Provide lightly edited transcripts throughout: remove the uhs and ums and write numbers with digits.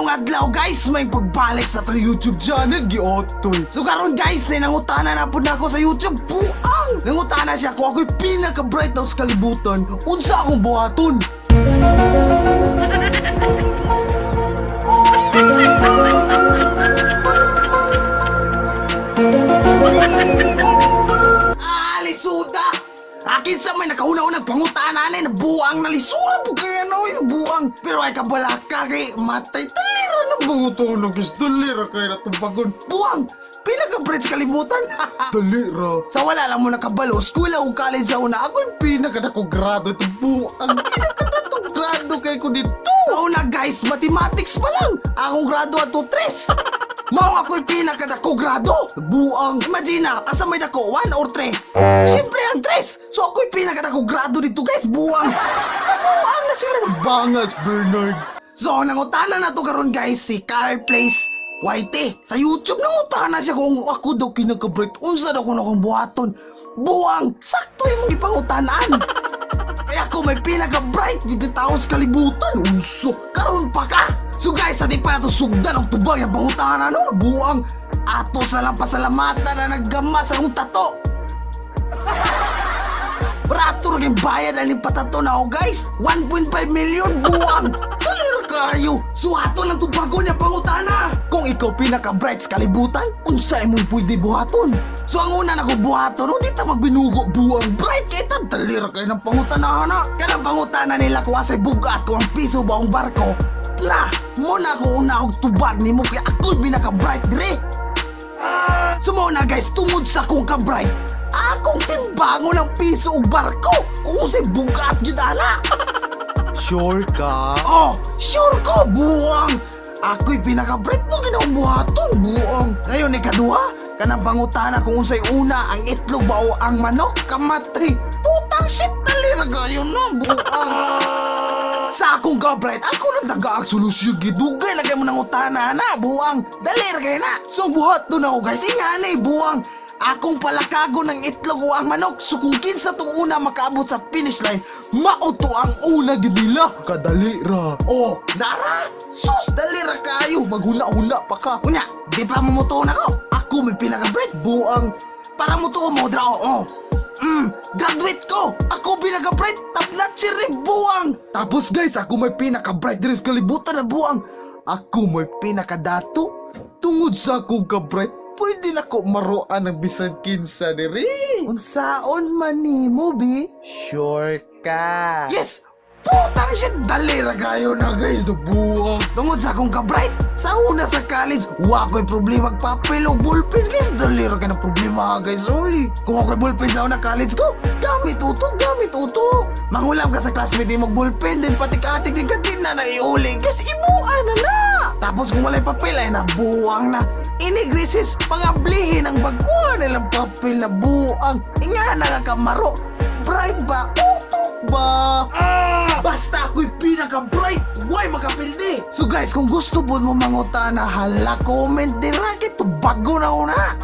Maayong adlaw, guys, may pagbalik sa to YouTube channel giotoy. So karon, guys, nay nangutana na pud nako sa YouTube, buang. Nangutana siya kung ako'y pinaka-bright daw sa kalibutan, unsa akong buhaton? Ah, lisuda! Akin sa may nakauna-unang pangutana na buang na lisura po kaya no, yung buang. Pero ay kabalaka kay matay talira ng bangutunog is dalira kay natubagon. Buang! Pinaka-bright sa kalibutan. Dalira. Sa wala lang mo nakabalo, school o college sa una, ako yung Pinakadako grado ito buang. Pinakadako grado kay ko dito. Sa una, guys, mathematics pa lang. Akong grado ato tres. Mao ako'y pinakadako grado. Buang. Imagine na, asa may dako, 1 or 3? Siyempre ang 3. So ako'y pinakadako grado dito, guys, buang. Buang na sila. Bangas, Bernard. So, nangutana na to karon, guys, si Carl Place White. Sa YouTube, nangutana siya kung ako daw kinaka-bright. Unsa daw kung akong buhaton. Buang, sakto yung gipangutanaan. Kaya ako may pinaka-bright yung tao sa kalibutan. Unso, karon pa ka. So guys, sa di pa nato sugdan ang tubang yung pangutana no, buang. Ato sa lang pasalamatan na naggama sa akong tato. Brato rin bayad na ning patato na ako, guys. 1.5 million buwang. Kalir kayo. Suhato lang tubago niya pangutana. Kung ikaw pinaka-bright sa kalibutan, unsa imong pwede buhaton? So ang una na ko buhaton, di ta magbinugo buwang bright kay ta dalir kayo ng pangutana na. Kanang pangutana nila kung asay bugat ko ang piso ba ang barko. La, mo na ko una og tubag nimo kay ako pinaka-bright dire. Sumuna guys, tungod sa akong ka-bright, akong timbango ng piso ug barko. Kung usay bugat gyud ana. Sure ka? Oh, sure ko, buwang. Ako'y pinaka-bright mo ginaong buhaton, buwang. Ngayon, ikaduha, kanang pangutana kung unsay una, ang itlog ba o ang manok, kamatay. Putang shit, dali ra kayo na, buwang. Sa akong ka-bright, ako lang tagaag solusyon, gidugay lagay mo ng utana na, buwang. Dali ra kayo na. So, buhat doon ako, guys, ingani, buwang. Akong palakago ng itlog o ang manok. So kung kinsa tong una makaabot sa finish line, mauto ang una gid nila. Kadalira. Oh, nara! Sus, dali ra kayo. Maghuna-huna pa ka. Unya, di pa mo na ko. Ako may pinaka-break, buang. Para mutuo mo, dra, oh. Graduate ko. Ako pinaka-bright, top notch rin, buang. Tapos guys, ako may pinaka-bright diri sa kalibutan na buang. Ako may pinakadato. Tungod sa akong ka-bright, pwede na ko maruan ng bisan kinsa diri. Unsaon man nimo, bi? Sure ka? Yes! Putang shit, dali ra kayo na, guys, Nabuang. Tungod sa akong ka-bright, sa una sa college, wa ko'y problema papel o ballpen, guys. Dali ra ka na problema, guys. Uy, kung ako'y ballpen sa una college ko, gamit utok, gamit utok. Mangulam ka sa classmate mo ballpen, din patik-atik din ka din na naiuli. Guys, imuha na na. Tapos kung walay papel ay nabuang na. Inigrisis, pangablihin ang bagkuha nilang papel na buang. Inga na nga kamaro. Bright ba? Utok ba? Basta ako'y pinaka-bright, why makapildi? So guys, kung gusto po mo mangutana, hala, comment din ra, kay tubago na una.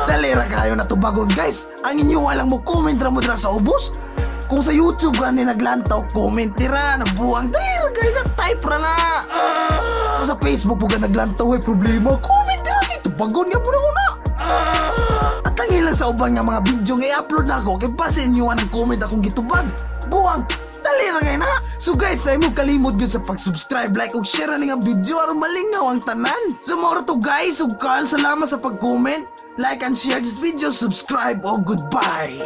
Dali ra kayo na tubagon, guys. Ang inyo lang mo comment ra mo dira sa ubos. Kung sa YouTube ka ni naglantaw, comment dira, nabuang. Dali ra guys, na type ra na. Kung sa Facebook po ka naglantaw, ay problema, comment dira kay tubagon nga po na una. At ang ilang sa uban nga mga video nga i-upload na ako kay basin nyo ang comment akong gitubag. Buwang! Dali ra kay na! So guys, na mo kalimot gyud sa pag-subscribe, like ug share ani nga video aron malingaw ang tanan. So mao ra to, guys, ug Carl, salamat sa pag-comment, like and share this video, subscribe o goodbye.